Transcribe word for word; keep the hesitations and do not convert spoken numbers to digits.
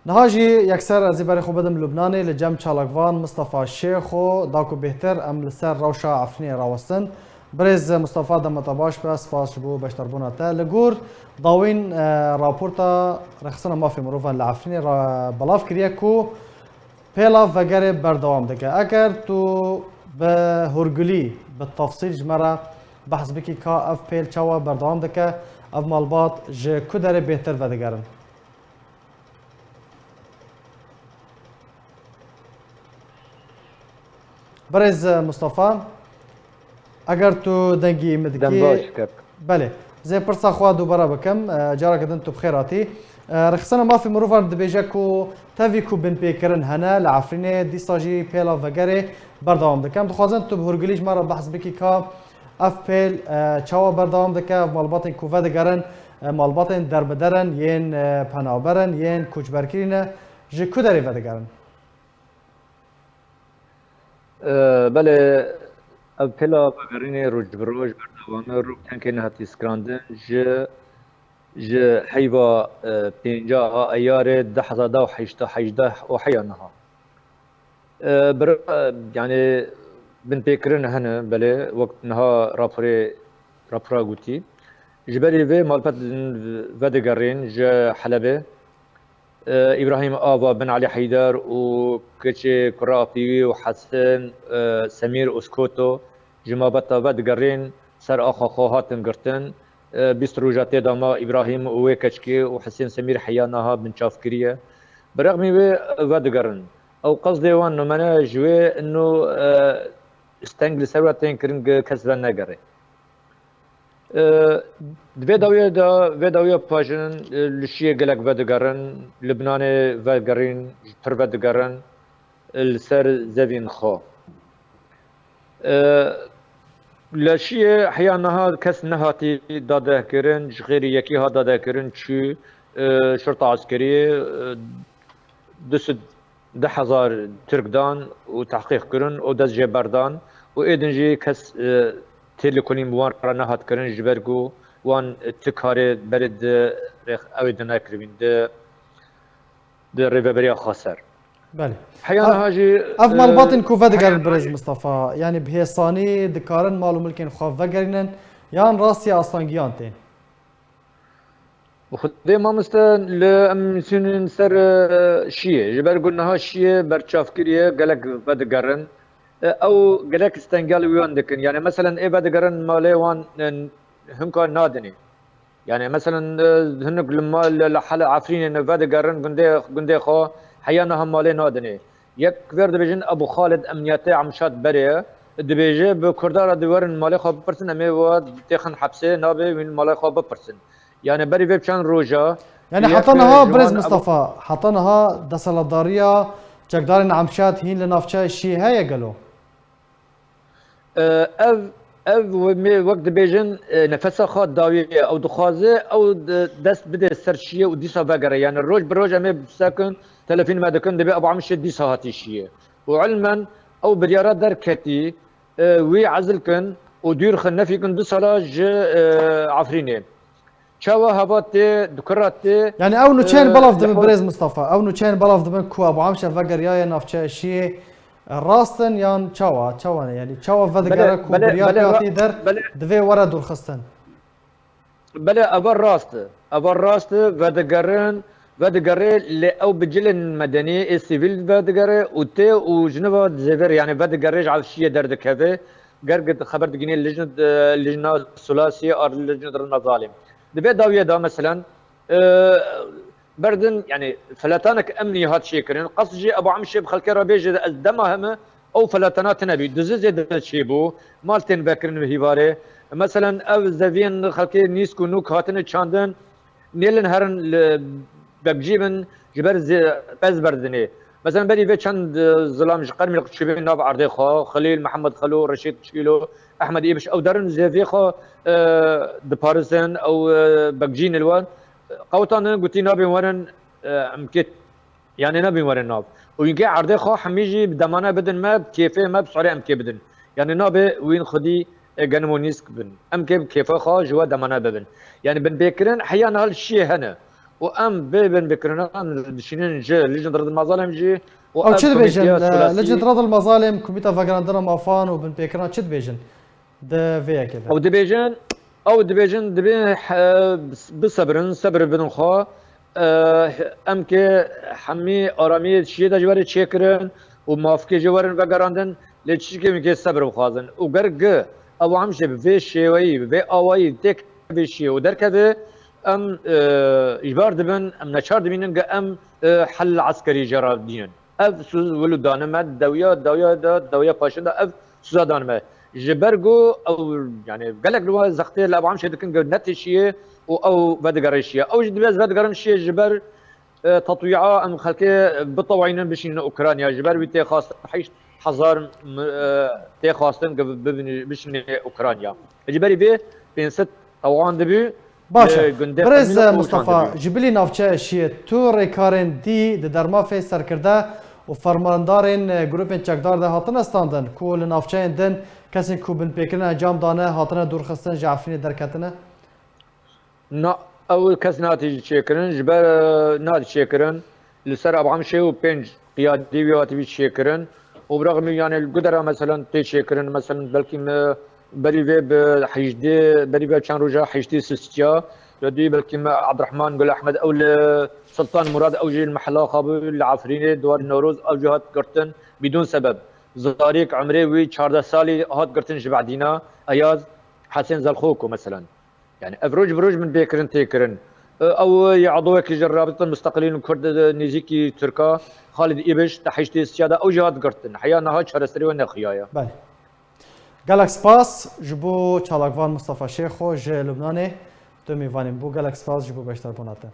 Niha jî yekser ez ê berê xwe bidim Lubnanê, li cem çalakvan Mistefa Şêxo, da ku bêhtir em li ser rewşa Efrînê rawestin. Birêz Mistefa, dema te baş be, spas ji bo beşdarbûna te. Li gor dawîn, e, raporta Rêxistina Mafê Mirovan li Efrînê ra-, belav kiriye ku pêla vegerê berdewam dike. Eger tu bi hûrgulî, bi tefsîl ji me re behs bikî ka ev pêl çawa berdewam dike, ev malbat ji ku derê bêhtir vedigerin? Birêz Mustafa, eger tu dengî min dikî. Dem baş, kek. Belê. Ez ê pirsa xwe dubare bikim. E, careke din tu bi xêr hatî. E, Rêxistina Mafê Mirovan dibêje ku tevî ku binpêkirin hene li Efrînê, dîsa jî pêla vegerê berdewam dike. Em dixwazin tu bi hûrgulî ji me re behs bikî ka ev pêl, e, çawa berdewam dike, ev malbatên ku vedigerin, e, malbatên derbeder in, yên, e, penaber in, yên koçberkirî ne, ji ku derê vedigerin? E, belê, ev pêla vegerînê roj bi roj berdewam e, rû bi tenkê nehatî strandin, ji, ji heyva, e, pêncah a Eyarê du hezar da û heşt, hejdeh û heya niha. E, bir, e, yani binpêkirin hene, belê, wek niha raporê, rapora gotî. Ji berî vê malbat vedigerên ji Helebê, e, Îbrahîm Ava bin Elî Heyder û keçê kura Apîwî û Hesen, e, Semîr û Skoto ji mabeta vedigerên ser axa xwe hatin girtin. E, bîst roja tê de ma Îbrahîm û wê keçikê û Hesên Semîr heya niha binçavkirî ye. Bi rexmî wê vedigerin. Ew qesdê wan nimene ji wê ino, e, steng li ser we tên kirin, kes venegere. E, di vê dawiyê de, vê dawiya pajin, e, li Şiyê gelek vedigerin, Libnanê vegerîn, pir vedigerin, e, li ser zevên xwe. E, li Şiyê heya niha kes nehatî dadehkirin, ji xêrî yekî hat dadehkirin, çû, e, şurta eskerî, e, du sed, du hezar Tirk dan û tehqîq kirin û dest jê berdan û êdin jî kes, e, têlêkolîn bi wan re nehat kirin, ji ber ku wan, e, ti karê berê di rêx-, ew ê di nekiribîn, di, di rêveberiya xwe ser. Belê. Heya niha jî, ev, e, malbatên ku vedigerin, heya birêz Mistefa, yanî bi hêsanî dikarin mal û milkên xwe vegerînin, yan rastî astangiyan tên? Bi Xwedê mamoste, li em sûnin ser, e, Şiyê. Ji ber ku niha Şiyê berçavkirî ye, gelek vedigerin. E, ew gelek stengiya li wan dikin. Yani, meselen, ê vedigerin malê wan, e, hinka nadinê. Yani, meselen, e, hinek li mal, li, li Hele Efrînê ne vedigerin gundê, gundê xwe, heya niha malê nadinê. Yek ver dibêjin Ebu Xalid emniyetê Amşat berê ye. Dibêje bi Kurda re diwerin malê xwe bipirsin, em ê we têxin hepsê, nabe wîn malê xwe bipirsin. Yani berî vê çend roja, yani heta niha, birêz Mistefa, heta niha desthilatdariya çekdarên Amşat hîn li navçeya Şiyê heye gelo? E, ev, ev me wek dibêjin, e, nefesa xwe dawiye. Ew dixwaze ew de-, dest bide ser Şiyê û dîsa vegere. Yani roj bi roj em ê bisekin, telefîn me dikin, dibê Ebu Amşê dîsa hatî Şiyê. Û ilmen ew biryara derketî, e, wî ezil kin û dûr xin, nefî kin du sala ji, e, Efrînê. Çawa heva tê, dikura tê, yani ew nûçeyên, e, belav dibin, birêz Mistefa, ew nûçeyên belav dibin ku Ebu Amşe vegeriyaye navçeya Şiyê, e, rast in yan çawa? Çawa ne? Yani çawa vedigere ku biryar pê hatî der, divê were dûrxistin? Belê, eva rast e. Eva rast e, vedigerin, vedigere, lê ew bi cilên medenî ê sivîl vedigere û tê û ji niva dizêvêre, yani vedigere ji ev Şiyê derdikeve. Ger xeber digînê lijn-, e, lijna Sulasî ar lijn Rina Zalim. Di vê dawiyê de, meselen, e, berdin, yani feletanek emnî hat çêkirin. Qas jî Ebu Amşê bi xelkê re bêje, ez dema heme ew feletana tine bî. Dizi zêde çêbû. Mal tên vekirin bi hîvarê. Meselen, ev zeviyên xelkê nîsk û nûk hatine çandin. Nêlin herin li Bekcî bin, ji ber zê-, pez berdinê. Mesela berî vê çend, e, zilam ji Qermîl çûbê nav erdê xwe, Xelîl, Mihemed Xelo, Reşîd Çîlo, Ehmed Îbiş, ew derin zêvê xwe, e, diparisin, ew, e, Bekcî nil wan. Qewtan gotî nabên werin, e, em kê, yani nabên werin nav. Û yînkê erdê xwe hemî jî bi demane bidin me, bi kêfê me, bi sorê em kê bidin. Yani nabe wîn xwedî, e, genim û nîsk bin. Em kê bi kêfa xwe ji we demane bibin. Yani binpêkirin heya niha li Şiyê hene. û em vê binpêkirina em dişînin ji Lijned Redil Mazalem jî û Ew ev çi dibêjin? komîteya Li- siyasî Lijned Redil Mazalem, Komîta Vegerandina Mafan û Binpêkirina çi dibêjin? Di vê yekê de. Ew dibêjin, ew dibêjin dibê he- bisebirin, sebir bidin xwe. E, em ke hemî aramiyê şiyê de ji werê çêkirin û mafkê ji werin vegerandin, lê çişkê min kê sebir bixwazin. Û ger gi ew em jê bi vê şêweyî, bi vê awayî têk vê şiyê û derkeve, em e, ji bar dibin, em neçar dibînin gi em e, hel eskerî jê re dînin. Ev soz wilo dane me, dawiya, dawiya de, dawiya paşin de ev soza dane me. Ji ber ku ew, yani gelek li we zextê li ev amşê dikin ku netê şiyê û ew vedigere şiyê. Ew jî divê ez vedigerim şiyê ji ber e, tetwîa em xelkê bitewayînin bişînin Ukrayna. Ji ber wî tê xwastin heşt hezar m- e, tê xwastin ku bibin- bişînin Ukrayna. Ji berî vê pênc sed tewan dibî. Baş Li e. gundê Birêz Xemîlo Mustafa, Oğuzhan ji bilî navçeya şiyê tu rêkarên dî di dermafê serkirde û fermandarên e, grûpên çekdar de hatine standin ku li navçeyên din kesên ku binpêkirin encam dane hatine dûrxistin ji Efrînê derketine? Na, ew kes nehatiye çêkirin, ji ber e, nehatiye çêkirin. Li ser Abamşê û pênc qiyadî wî hatibî çêkirin. Û biraximî, yani li Gudera meselen tê çêkirin, meselen belkî me berî vê bi hejdê, berî vê çend roja heştê sistiya, ya dî belkî me Abdurrahman Gul Ahmed ew li Sultan Murad ew jî li mehela xwe bû, li Efrînê di warê Newroz ew jî hat girtin, bidûn sebeb. Zarîk, umrê wî çardeh salî, hat girtin ji Bedîna, Eyaz, Hesên Zelxoko meselen. Yani ev roj bi roj binpêkirin tê kirin. E, Ew yê edowekî ji Rabita Musteqilîn Kurd e, nêzîkî Tirka, Xalid Îbiş, di heştê siya de ew jî hat girtin. Heya niha çareserî we nexiyaye. Belê. Gelek spas ji bo çalakvan Mustafa Şêxo ji Lubnanê. Tu mêvanê min bû. Gelek spas ji bo beşdarbûna te.